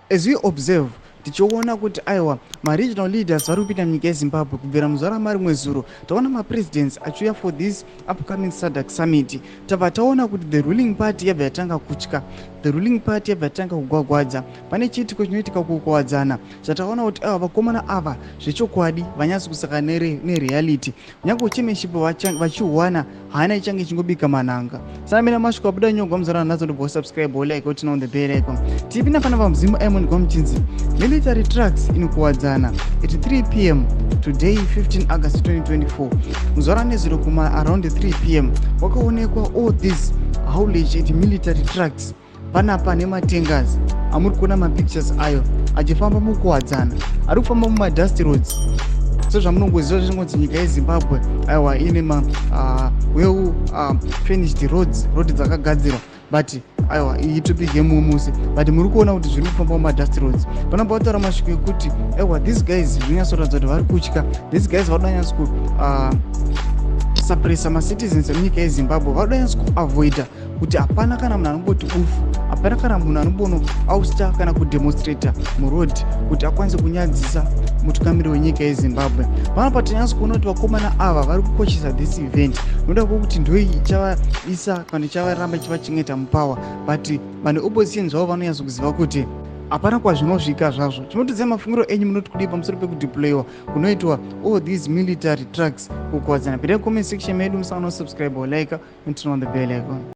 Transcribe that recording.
As we observe, tichiona kuti aiwa, maregional leaders vari kupinda munyika yeZimbabwe kubvira muzuva ramarimwe zuro. Taona mapresidents achiuya for this upcoming SADC summit. Tabva taona kuti the ruling party yabva yatanga kutya, the ruling party yabva yatanga kugwagwadza. Pane chiitiko chinoitika kuKuwadzana chataona kuti aiwa, vakomana ava zvechokwadi vanyatsi kusaka nereality. Kunyange chairmanship vachiwana, hana ichange ichingobika manhanga. Saka mina masvika abuda nyogwa muzara nadzo, ndobva subscribe, like, turn on the bell icon. Tipinda pana pamuzimu Aimon Gwamuchinzi, military trucks in Kuwadzana at 3 p.m. today, 15 August 2024. Muzuva ranezuro kuma around 3 p.m. wakaonekwa all these haulage at military trucks panapa nematangas amuri kuona mapictures ayo achifamba muKuwadzana, ari kufamba mumadust roads. Sezvamunongoziva, zvinongonzi nyika yeZimbabwe aiwa ine ma well finished roads, road dzakagadzirwa, but aiwa, iyi topic yemumusi. But muri kuona kuti zviri kufamba mumadust roads. Panobva kutaura masviko ekuti aiwa, these guys zvinonyatsoratidza kuti vari kutya. These guys vari kuda nyatso ku suppressa macitizens emunyika yeZimbabwe. Vari kuda nyatso kuavoida kuti hapana kana munhu anomboti bufu, hapana kana munhu anombono-ousta kana kudemonstrata muroad kuti akwanise kunyadzisa mutungamiri wenyika yeZimbabwe. Panapa tinyatso kuona kuti vakomana ava vari kukoshesa this event noda kwokuti ndoi ichavaisa kana ichavaramba ichivachengeta mupower. But vane opposition zvavo vanonyatso kuziva kuti hapana kwazvinosvika zvazvo. Chinotidzai mafungiro enyu, munoti kudii pamusoro pekudeployiwa kunoitwa all these military trucks kuKuwadzana? Pindai comment section medu, musaona subscribe or like and turn on the bell icon.